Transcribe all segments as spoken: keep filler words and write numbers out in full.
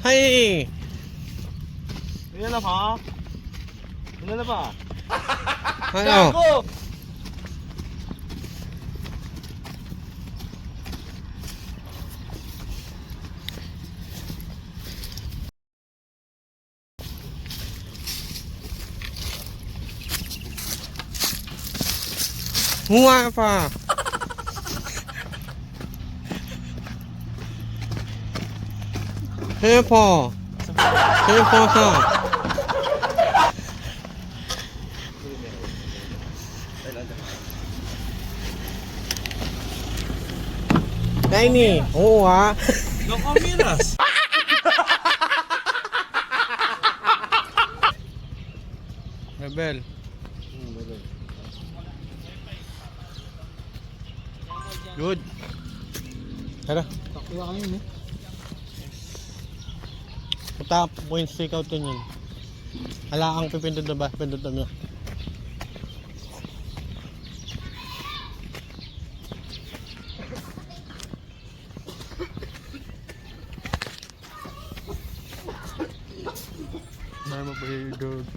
Ay! Ano na ba? Ano na ba? Ano? Gago! Mua pa. Hepo. Hepo sa. Tiny, oo, ha? Loco Miras. Rebel. Good. Tara. Takwa kayo, no? Punta, point stick out yun yun. Ala, ang pipindot na ba? Pindot na niya. Ay, mabay, dog.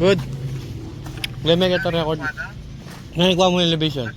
Good. Leme kita record. Nani, kuha mo yung elevation.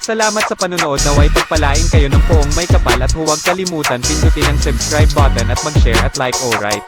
Salamat sa panonood, nawa'y pagpalain kayo ng Poong Maykapal at huwag kalimutan pindutin ang subscribe button at mag-share at like, alright?